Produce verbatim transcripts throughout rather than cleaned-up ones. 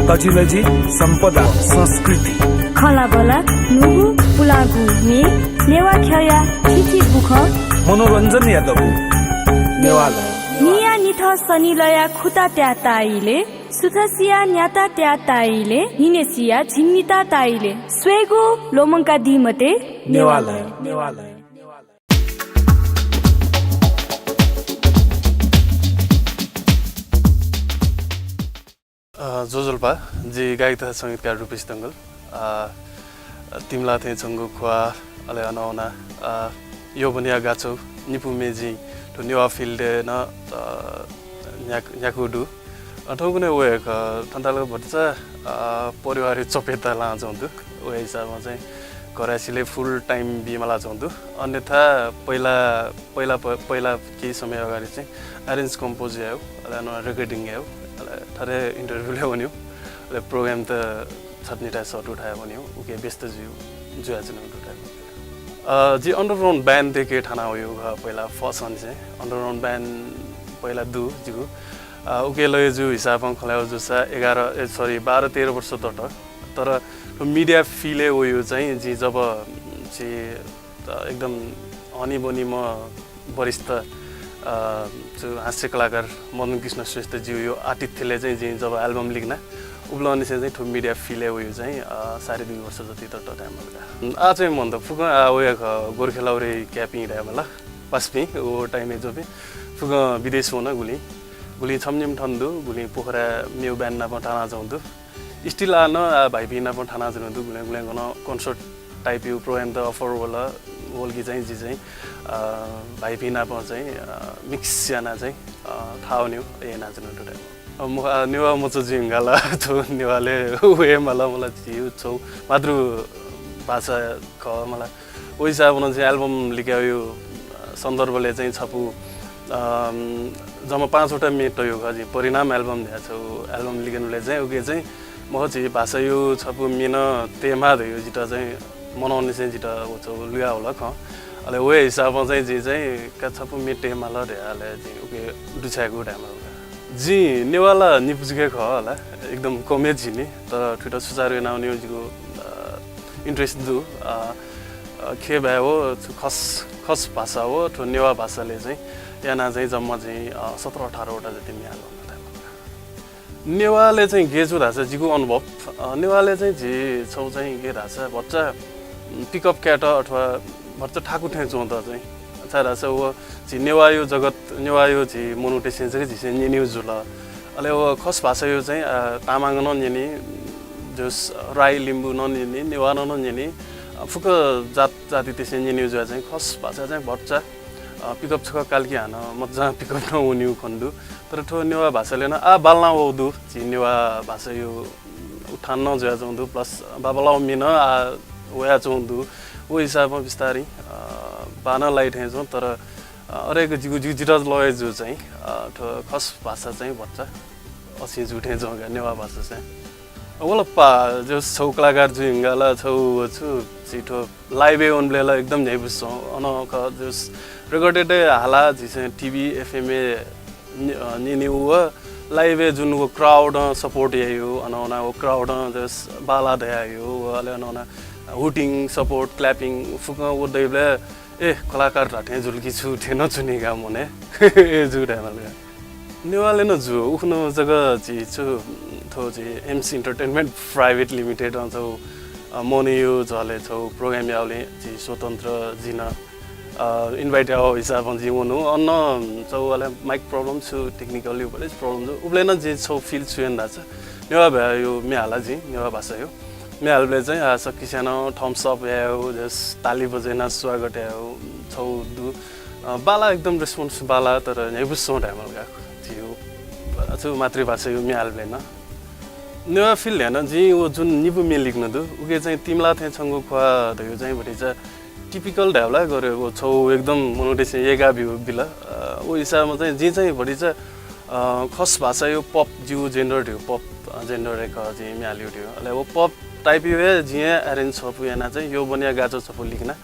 तजिलजि, सम्पदा, संस्कृति। खँल्हाबल्हा, न्हूगु पुलांगु म्ये, नेवाः ख्यःया थीथी बुखँ। मनोरञ्जनया दबू। नेवालय। न्हिया निथं सनिलया खुता त्याः ताः इलय्, सुथसिया न्याता त्याः ताः इलय्, न्हिनेसिया झिंनिता ताः इलय्। स्वयेगु ल्वःमंकादी मते। नेवालय। नेवालय। अ, ज्वजलपा, जि गायक तथा संगीतकार रूपेश डंगोल। अ, तिमलाः थें छंगु ख्वाः, अले अन वना, अ, योबनिया गाचौ, निपु म्ये जिं थ्व नेवाः field-य् नं, अ, न्ह्याक-, न्ह्याकू दु। अ, थौंकन्हय् वय् खः, थन्ताल भचा, अ, परिवारया चपेता लानाच्वंगु दु। वय् हिसाबं चाहिँ घराय्‌सिलय् full time बीमालाच्वंगु दु। अन्यथा पहिला, पहिला प-, पहिला केही समय अगाडि चाहिँ arrange compose यायेगु, अले अन recording यायेगु, अले थथे interview लय् वनेगु, अले program त छटनिथाय् सःतूथाय् वनेगु, उकी व्यस्त जुइ, जुयाच्वनेगु दु थथे। अ, जि underground band-य् थाना वयागु खः पहिला first निसें। Underground band पहिला दु जिगु। अ, उकी लय् जू हिसाबं खँ ल्हायेगु जूसा एघार, ए, sorry, बाह्र तेह्र वर्ष दत। तर थ्व media field-य् वयागु चाहिँ जि जब, जि, अ, एकदम हनीबनीम्ह वरिष्ठ, अ, जु हास्य कलाकार मदन कृष्ण श्रेष्ठज्यूया आतिथ्यलय् चाहिँ जिं जब album लिकना, उबलंनिसें चाहिँ थ्व media field-य् वयागु चाहिँ, अ, साढे दुई वर्ष जति दत धायेमाल का। आः चाहिँ मन्त, फुक्कं आः वया खः गोर्खे लाउरे क्यापिं धायेमाल, पासापिं, व time-य् जूपिं फुक्कं विदेश वन, गुलिं, गुलिं छम्ह निम्ह थन दु, गुलिं पोखराय् मेगु band नाप थानाच्वंगु दु। Still आः नं आः भाइपिं नाप थानाच्वंगु दु, गुलें गुलें गन concert type-या program त offer वल, वल कि चाहिँ जि चाहिँ, अ, भाइपिं नाप चाहिँ, अ, mix याना चाहिँ, अ, थाहां वनेगु यानाच्वनागु दु। अ, म, अ, नेवाः मचा जुइधुंकाः ला थ्व नेवालय् वयेमाल, मला झीगु छगू मातृभाषा खः मला। व हिसाबं चाहिँ album लिकायेगु, अ, सन्दर्भलय् चाहिँ छपु, अम, जम्मा पाँचवटा म्ये तयागु खः, जिं परिणाम album धयागु छगू album लिकनाबलय् चाहिँ उकी चाहिँ मखु, झी भाषाया छपु म्ये नं तयेमाः धयागु जितः चाहिँ मनंनिसें जितः व छगू लुयावल खँ। अले व हिसाबं चाहिँ जिं चाहिँ का छपु म्ये तयेमाल धयाः अले जिं उकी दुछायेगु धायेमाल। जिं नेवाः ला निपु जक खः ला, एकदम कम हे झिंनि, तर थुइत सुचारु यानावनेगु जिगु, अ, interest दु। अ, अ, खय् बाहेक व छु खस, खस भाषा व थ्व नेवाः भाषालय् चाहिँ यानाः चाहिँ जम्मा चाहिँ, अ, सत्र अठारवटा जति म्ये हालागु धायेमाल। नेवालय् चाहिँ गय् जू धाःसा जिगु अनुभव, अ, नेवालय् चाहिँ झी छगू चाहिँ गय् धाःसा भचा, उम्, pick up कायेत अथवा भचा थाकु थें च्वंत चाहिँ। छाय् धाःसा व झी नेवाःया जगत, नेवाःया झी मनूतय्‌सं जक झीसं न्यनेगु जुल। अले व खस भाषाया चाहिँ, अ, तामाङं नं न्यनी, जस राई लिम्बुं नं न्यनी, नेवालं नं न्यनी, अ, फुक्क जात जातितय्‌सं न्यनेगु जुयाः चाहिँ खस भाषा चाहिँ भचा, अ, pick up छकः काल कि हानं मज्जां pick up नं वनीगु खने दु। तर थ्व नेवाः भाषालय् नं आः बांलाः वःगु दु। झी नेवाः भाषाया उत्थान नं जुयाच्वंगु दु, plus बांबांलाःगु म्ये नं आः वयाच्वंगु दु। व हिसाबं बिस्तारं, अ, बांलाः लाइ थें च्वं, तर, अ, अरय्‌क जिगु, जिगु, जितः लगे जू चाहिँ, अ, थ्व खस भाषा चाहिँ भचा असिं जू थें च्वं का, नेवाः भाषा चाहिँ। वल पा, जस छगू कलाकार जुइधुंकाः ला छगू व छु, झी थ्व live-य् वनेबलय् ला एकदम न्ह्याइपुसे च्वं। अन खः जस recorded हे हालाः झीसं TV, FM-य् न्य-, अ, न्यनेगु व live-य् जुन व crowd-ं support याइगु, अन वना व crowd-ं जस बांलाः धयाइगु, व अले अन वना hooting, support, clapping फुक्कं व दइबलय्, ए, कलाकार धात्थें जुल कि छु थें नं च्वनी का मनय्। ए, जू धायेमाल का। नेवालय् नं जू, उखुन्हु जक झी छु, थ्व झी एमसी Entertainment Private Limited-ं छगू, अ, मनूया झ्वलय् छगू program याःबलय् झी स्वतन्त्र जिं नं, अ, invite याःगु हिसाबं जिं वनु। अन छगू अले mic problem छु, technical-या भले problem छु। उबलय् नं जिं छगू feel छु याना धाःसा नेवाः भाय्‌या म्ये हाला जिं, नेवाः भाषाया म्ये हालेबलय् चाहिँ, आ, सकसिनं thumbs up यायेगु, जस ताली बजय् यानाः स्वागत यायेगु छगू दु। अ, बांलाः एकदम response बांलाः, तर न्ह्याइपुसे च्वं धायेमाल का। झीगु, अ, छु मातृभाषाया म्ये हालेबलय् नं। नेवाः field-य् नं जिं व जुन निपु म्ये लिकना दु, उकी चाहिँ तिमलाः थें छंगु ख्वाः धइगु चाहिँ भतिचा typical धायेबलय् गथे व छगू एकदम मनूतय्‌सं यय्‌काः ब्यू बिल। अ, व हिसाबं चाहिँ जिं चाहिँ भतिचा, अ, खस भाषाया pop, जिगु genre धइगु pop, अ, genre-य् खः जिं म्ये हालेगु धइगु। अले व pop type-या हे जिं हे arrange छपु यानाः चाहिँ योबनया गाचौ छपु लिकना।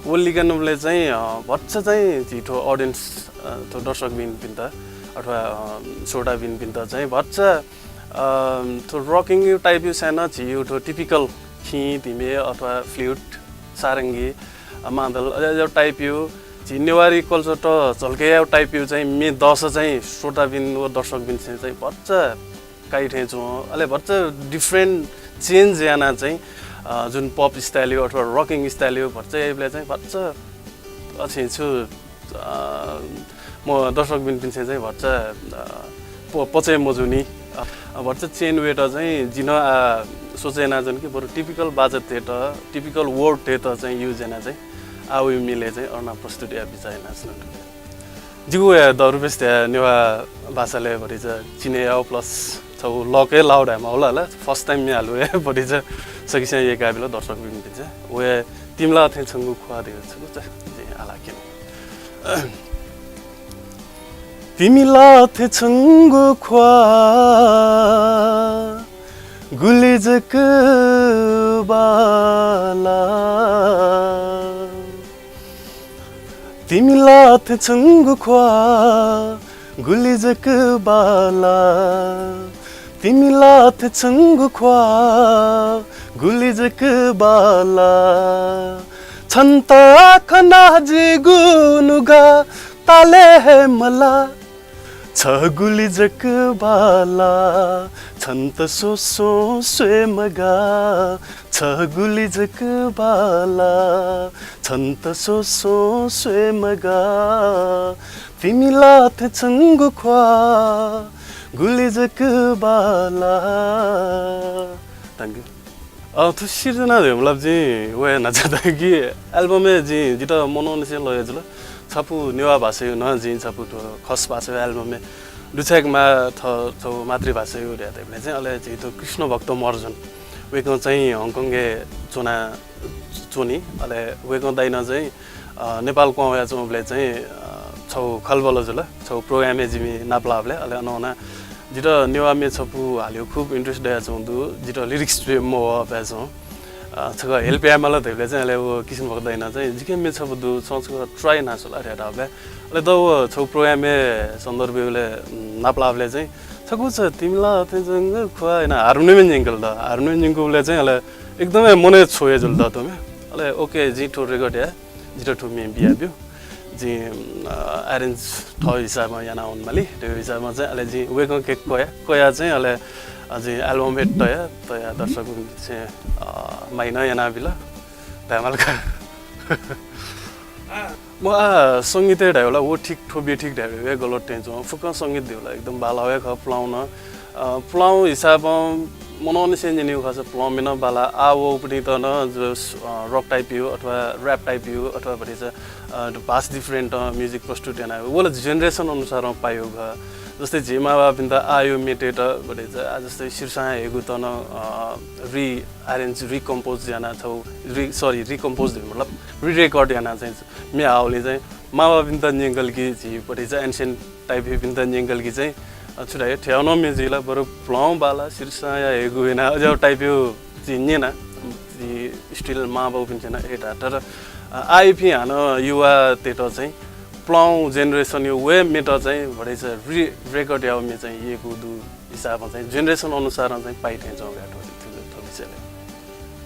व लिकनाबलय् चाहिँ, अ, भचा चाहिँ झी थ्व audience, अ, थ्व दर्शकबिनपिन्त अथवा, अ, श्रोताबिनपिन्त चाहिँ भचा अम, थ्व rocking यु type यु साय् नं झी यु थ्व typical खिं, धिमे अथवा flute, सारंगी, अ, मादल, अ, अ, type यु झी नेवारी culture त झल्के याउ type यु चाहिँ मे दस चाहिँ श्रोताबिन व दर्शकबिन चाहिँ भच्चा काइ थें च्वं, अले भच्चा different change याना चाहिँ, अ, जुन pop style यु अथवा rocking style यु भच्चा याइबलय् चाहिँ भच्चा अथे छु, अ, म दर्शकबिनपिन्सं चाहिँ भच्चा, अ, प-, पचे मजुनि। अ, भच्चा change वेत चाहिँ जिन आ सोचे यानाच्वन कि बरु typical बाजा तेत, typical word तेत चाहिँ use याना चाहिँ आ वयु मिले चाहिँ अर्ना प्रस्तुत या बिचाः यानाच्वन। जिगु वया द रुपेश त्या नेवा भाषाले भरिचा चिने याउ plus छौ लके लाउ धायेमा होला होला। First time मे हालु हे भरिचा सकिस्यां ये गाबिल दर्शकबिनपिन्सं। वया तिमिला थें छंगु ख्वाः दे छगु चा जे आला के। तिमिला थें छंगु ख्वाः गुलि जक बाला। तिमिला थें छंगु ख्वाः गुलि जक बाला। तिमिला थें छंगु ख्वाः गुलि जक बाला। छन्त खना जिगु नुगा ताले हे मला। छ गुलि जक बाला, छन्त सोसो स्वये मगा। छ गुलि जक बाला, छन्त सोसो स्वये मगा। तिमिला थें छंगु ख्वाः गुलि जक बाला। Thank you। अ, थ्व सिर्जना धइगु मतलब जिं वया न्हाचः धइगु album य् जिं जितः मनंनिसें लगे जुल। छपु नेवा भाषायु नं जिं छपु थ्व खस भाषायु album य् दुछाय्क मा थ-, छौ मातृभाषायु धया धइबलय् चाहिँ अले झी थ्व कृष्ण भक्त महर्जन वय्कः चाहिँ हङकङय् च्वना, च्वनी। अले वय्कः दाइनं चाहिँ अ, नेपाल क्वहां वयाच्वंबलय् चाहिँ, अ, छौ खलबल जुल, छौ program य् जिमि नापलाःबलय्। अले अन वना जितः नेवा मे छपु हालेगु खुब interest दयाच्वं दु, जितः lyrics जुइ मवः अपाय्सं। अ, छकः help यायेमाल धइबलय् चाहिँ अले व किशन भक्त दाइनं चाहिँ जिके मे छपु दु, छं छकः try याना स्वला धया धाःबलय्। अले द व छौ program य् सन्दर्भ य् उबलय्, उम्, नापलाःबलय् चाहिँ छकू छ तिमिला थें छंगु ख्वाः याना हार्मोनियम य् न्यंकल द। हार्मोनियम य् न्यंकूबलय् चाहिँ अले एकदमै मने छ्वये जुल द थ्व मे। अले OK, जिं थ्व record याये। जितः थ्व मे बियाब्यु। जिं, अ, arrange थः हिसाबं याना वनेमाली। थ्व हिसाबं चाहिँ अले जिं वय्कःके कया, कया चाहिँ अले, अ, जिं album य् तया, तया दर्शकपिन्सं, अ, माया नं यानाबिल। धायेमाल का। म, आ, संगीत य् धायेबलय् व ठीक, थ्व बेठीक धायेबलय् गलत थें च्वं। फुक्कं संगीत धायेबलय् एकदम बांलाःगु हे खः, पुलांगु नं। अ, पुलांगु हिसाबं मनंनिसें न्यनेगु खःसा पुलांगु मे नं बांलाः। आ वःपिन्त नं जस, अ, rock type यु अथवा rap type यु अथवा भतिचा, अ, भास different, अ, music प्रस्तुत याना। व ला generation अनुसारं पायु खः। जस्तै झी मांबौपिन्त आःयु मे तेत भतिचा, आ, जस्तै सिरसां हयेगु त नं, अ, rearrange, recompose याना छौ, re-, sorry, recompose धइगु मतलब re-record याना चाहिँ मे हाःबलय् चाहिँ मांबौपिन्त न्यंकल कि झी भतिचा ancient type य् पिन्त न्यंकल कि चाहिँ, अ, छु धाये, थ्याउ नं मे जुइ ला, बरु पुलांगु बांलाः सिरसां हयेगु याना अज्याउ type यु झी न्यना, झी still मांबौपिन्सं नं हे धाः। तर, अ, आःयापिं हानं युवा तेत चाहिँ पुलांगु generation यु व मेत चाहिँ भतिचा re-, record याउ मे चाहिँ ययेकू दु हिसाबं चाहिँ generation अनुसारं चाहिँ पाइ थें च्वं का थ्व, थ्व, थ्व विषयले।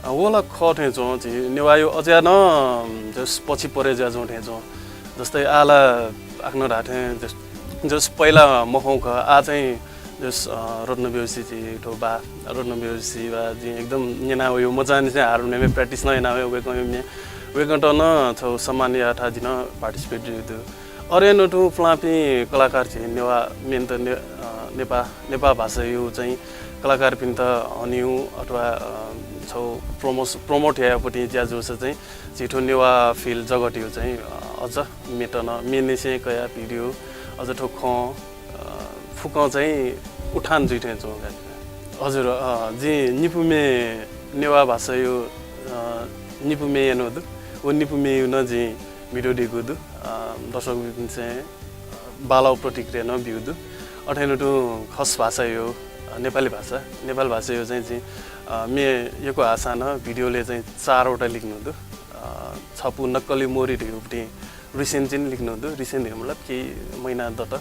अ, व ला खः थें च्वं, झी नेवाःयु अज्याः नं जस पछि परे जुयाच्वं थें च्वं। जस्तै आः ला आखनं धाःथें जस, जस पहिला मखं खः, आः चाहिँ जस, अ, रत्न बेहोशी झी थ्व बा, रत्न बेहोशी बा जिं एकदम न्यना वयु, मचांनिसें हार्मोनियम मे practice नं याना वयु, वय्कःयु मे, वय्कःत नं छौ सम्मान यायेथाय् जिं नं participate जुइ दु। अरे न तुं पुलांपिं कलाकार झी नेवाः मेन्त ने-, अ, नेपा-, नेपाः भाषायु चाहिँ कलाकारपिन्त हनियु अथवा, अ, छौ promote, promote यायेपट्टि ज्या जूसा चाहिँ झी थ्व नेवाः film जगतयु चाहिँ, अ, अझ मेत नं मेनिसें कयाः video अझ थ्व खँ, अ, फुक्कं चाहिँ उठान जुइ थें च्वं का। हजुर, अ, जिं निपु मे नेवाः भाषायु, अ, निपु मे यानु दु। व निपु मेयु नं जिं video दयेकू दु। अ, दर्शकपिन्सं, अ, बांलाउ प्रतिक्रिया नं ब्यू दु। अथें तुं खस भाषायु, अ, नेपाली भाषा, नेपाली भाषायु चाहिँ जिं, अ, मे यक्व आशां नं video ले चाहिँ चारवटा लिक्नु दु। अ, छपु नक्कली मोरी धइगु पट्टि recent चाहिँ लिक्नु दु। Recent धइगु मतलब केही महिना दत।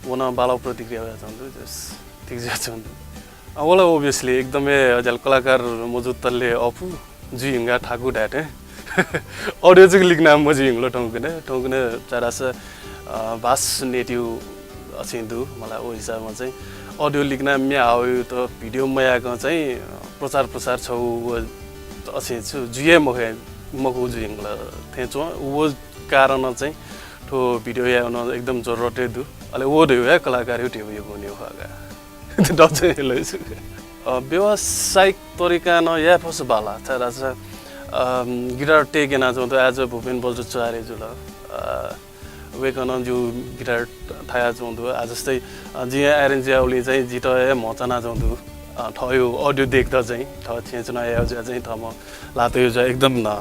व नं बांलाउ प्रतिक्रिया वयाच्वं दु, जस, ठीक जुयाच्वं दु। अ, वल obviously एकदमै अज्याःगु कलाकार मजूतले अःपु जुइधुंकाः थाकु धायेथें। Audio जक लिकना मजुइधुंकल थौंकन्हय्, थौंकन्हय् चारास, अ, भास नेट्यु अछें दु, मला व हिसाबमा चाहिँ audio लिकना म्ये हावयु त video मयाकं चाहिँ, अ, प्रचार प्रसार छौ व अछें छु जुइ हे मखु, मखु जुइधुंकल थें च्वं। व कारणं चाहिँ थ्व video यायेगु नं एकदम जरुरत हे दु। अले व धइगु हे कलाकार हे थ्व video यायेगु नि खः का। दु चाहिँ लइसु। अ, व्यावसायिक तरिकां नं याये फुसा बांला, छाय्धाःसा, अ, guitar take यानाच्वंगु दु, आः जु भूपेन बज्राचार्य जुल। अ, वय्कलं जि guitar थायाच्वंगु दु। आः जस्तै, अ, जिं arrange याःगुलिं चाहिँ जितः हे म्हचानाच्वंगु दु। अ, थःगु audio देख्दा चाहिँ, थः छेँय् च्वना यायेगु जुयाः चाहिँ थःम्हं ल्हातय् जुयाः एकदम, अ,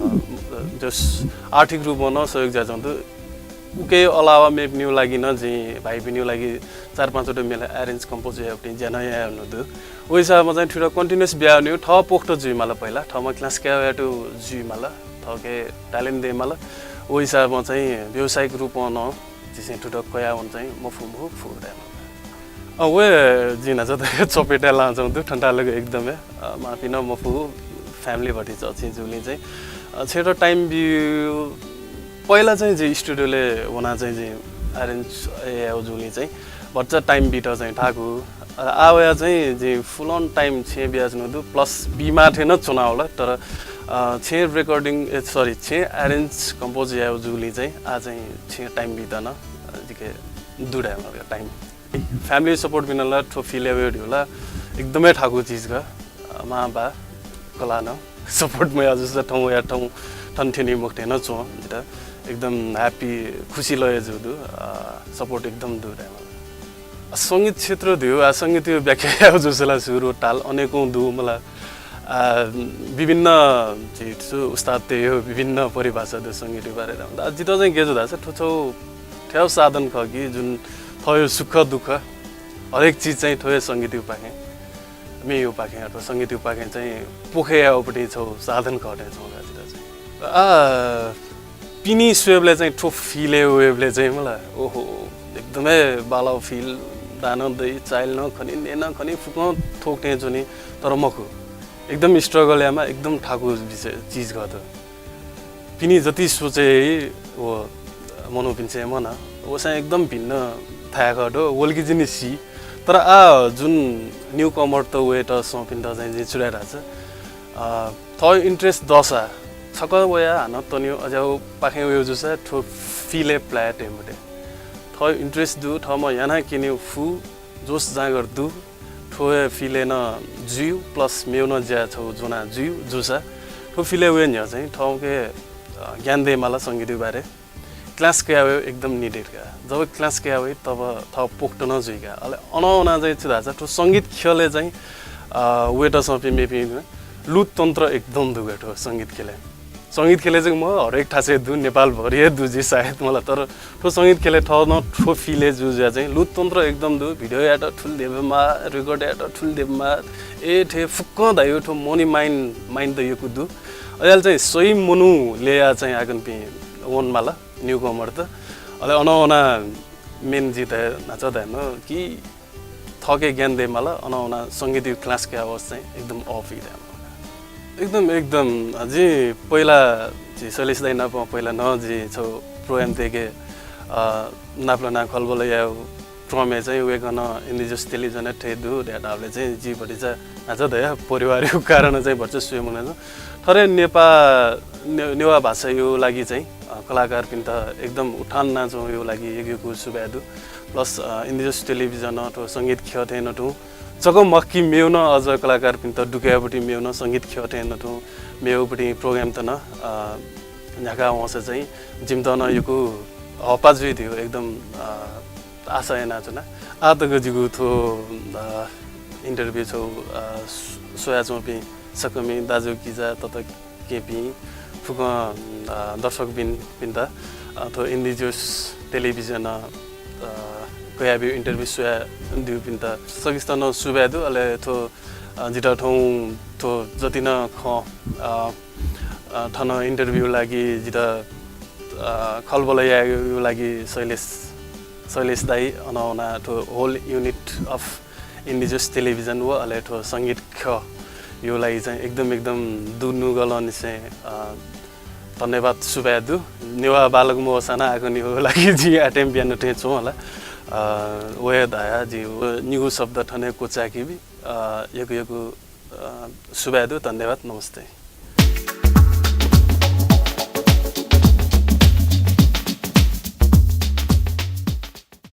जस आर्थिक रूपं नं सहयोग जुयाच्वंगु दु। उकिया अलावा मेपिनिगु लागि नं जिं भाइपिनिगु लागि चार पाँचवटा म्ये ला arrange compose यायेगु ज्या नं यानाच्वनागु दु। व हिसाबमा चाहिँ थुकियात continuous बियावनेगु, थः पोख्त जुइमाल, पहिला थःम्हं class कयावयातःगु जुइमाल, थःके talent दयेमाल। व हिसाबमा चाहिँ व्यावसायिक रूपं नं जिं थुकियात कयावने चाहिँ मफु मफु फु धायेमाल। अ, व हे जिं न्हाचः धयागु चपेटाय् लानाच्वंगु दु, थन्थालक एकदम हे, अ, मांपिं नं मफु, family भतिचा अछें जूगुलिं चाहिँ, अ, छेँय् time बी, पहिला चाहिँ जि studio-लय् वनाः चाहिँ जिं arrange यायेगु जूगुलिं चाहिँ भचा time बीत चाहिँ थाकु। अ, आः वयाः चाहिँ जिं full on time छेँय् बियाच्वनागु दु, plus बीमाः थें नं च्वनावल, तर, अ, छेँय् recording, ए, sorry, छेँय् arrange compose यायेगु जूगुलिं चाहिँ आः चाहिँ छेँय् time बीत नं, अ, जिके दु धायेमाल time। Family support बिना ला थ्व field-य् वयेगु ला एकदमै थाकु चिज खः। अ, मां बा कलाः नं support मयाः जूसा थौं वयाः थौं थन थ्यनी मखु थें नं च्वं। जितः एकदम happy, खुसी लय् जू दु, अ, support एकदम दु धायेमाल। अ, संगीत क्षेत्र धइगु, अ, संगीतया व्याख्या यायेगु जूसा ला सुरु ताल अनेकं दु मला। अ, विभिन्न झी छु उस्तादतय् विभिन्न परिभाषा दु संगीतया बारे। अ, जितः चाहिँ गय् जू धाःसा थ्व छगू थ्व साधन खः कि जुन थःगु सुख दुःख हरेक चिज चाहिँ थ्व हे संगीतया पाखें, म्येया पाखें अथवा संगीतया पाखें चाहिँ पोखे यायेगुपट्टि छगू साधन खः थें च्वं का जितः चाहिँ। आ, पिने स्वयेबलय् चाहिँ थ्व field-य् वयेबलय् चाहिँ मला, ओहो, एकदमै बांलाःगु field, दां नं दइ, चाःहिला नं खनी, नये नं खनी, फुक्कं थ्वक थें च्वनी, तर मखु। एकदम struggle यायेमाः, एकदम थाकु विषय, चिज खः थ्व। पिने जति सोचे याइ व मनूपिन्सं हे मना, व चाहिँ एकदम भिन्न थाय् खः थ्व, वल कि जिं नि सी। तर आः जुन newcomer-त वयेत स्वंपिन्त चाहिँ जिं छु धाये धाःसा, अ, थः interest दःसा छकः वयाः हानं तनिगु अज्याःगु पाखें वयेगु जूसा थ्व field-य् play याये मते। थः interest दु, थःम्हं याना क्यनेगु फु, जोस जाँगर दु, थ्व हे field-य् नं जुइ, plus मेगु नं ज्या छगू ज्वना जुइ जूसा थ्व field-य् वये न्ह्यः चाहिँ थःके, अ, ज्ञान दयेमाल संगीतया बारे। Class कयावये एकदम needed का। जब class कयावइ तब थः पोख्त नं जुइ का। अले अन वनाः चाहिँ छु धाःसा थ्व संगीत ख्यलय् चाहिँ, अ, वयेत स्वंपिं मेपिं लुत तन्त्र एकदम दु का थ्व संगीत ख्यलय्। संगीत ख्यलय् जक मखु, हरेक थासय् दु, नेपालभरि हे दु जि सायद मला, तर थ्व संगीत ख्यलय् थः नं थ्व field-य् जू जुयाः चाहिँ लुत तन्त्र एकदम दु। Video यायेत थुलि देबेमाः, record यायेत थुलि देबेमाः, ए थें फुक्कं धाइगु थ्व money mind, mind त यक्व दु। अले चाहिँ सही मनू ल्ययाः चाहिँ हाकनपिं वनेमाल newcomer-त। अले अन वनाः main जिं धाये, न्हाचः धायेमाः कि थःके ज्ञान दयेमाल, अन वनाः संगीतया class कयावःसा चाहिँ एकदम अःपुइ धायेमाः। एकदम, एकदम। जिं पहिला झी शैलेश दाइ नाप पहिला नं जिं छगू program तय्के, अ, नापलानाः खँल्हाबल्हा यायेगु क्रमय् चाहिँ वय्कलं Indigenous Television थें दु धयाः धाःबलय् चाहिँ जि भतिचा न्हाचः धयाः परिवारया कारणं चाहिँ भतिचा स्वये मखु। थथे नेपा-, ने-, नेवाः भाषाया लागि चाहिँ, अ, कलाकारपिन्त एकदम उत्थान यानाच्वंगु लागि यक्व सुभाय् दु। Plus, अ, Indigenous Television थ्व संगीत ख्यः थें नं तुं छकः मखु कि मेगु नं अझ कलाकारपिन्त दुकयेगुपट्टि मेगु नं संगीत ख्यः थें नं तुं मेगुपट्टि program त नं, अ, न्ह्याका वंसा चाहिँ जिमित नं यक्व हःपाः जुइ धइगु एकदम, अ, आशा यानाच्वना। आः तक जिगु थ्व, अ, interview छगू, अ, स्व-, स्वयाच्वंपिं सकलपिं दाजुकिजा तताकेहेँपिं फुक्कं, अ, दर्शकपिन्त, अ, थ्व Indigenous Television, अ, कयाबिउ interview स्वयादिउपिन्त सकसितं नं सुभाय् दु। अले थ्व, अ, जितः थौं थ्व जति नं खँ, अ, अ, थन interview लागि जितः, अ, खँल्हाबल्हा यायेगु लागि शैलेश, शैलेश दाइ, अन वनाः थ्व whole unit of Indigenous Television व अले थ्व संगीत ख्यःया लागि चाहिँ एकदम एकदम दुनुगलंनिसें अ, धन्यवाद सुभाय् दु। नेवाः बालक मवःसां नं आः निगूया लागि जिं आः time बियाः थें च्वं ला। अ, व हे धयाः जिं व निगू शब्द थन हे क्वचाय्केबी। अ, यक्व यक्व अ, सुभाय् दु, धन्यवाद, नमस्ते।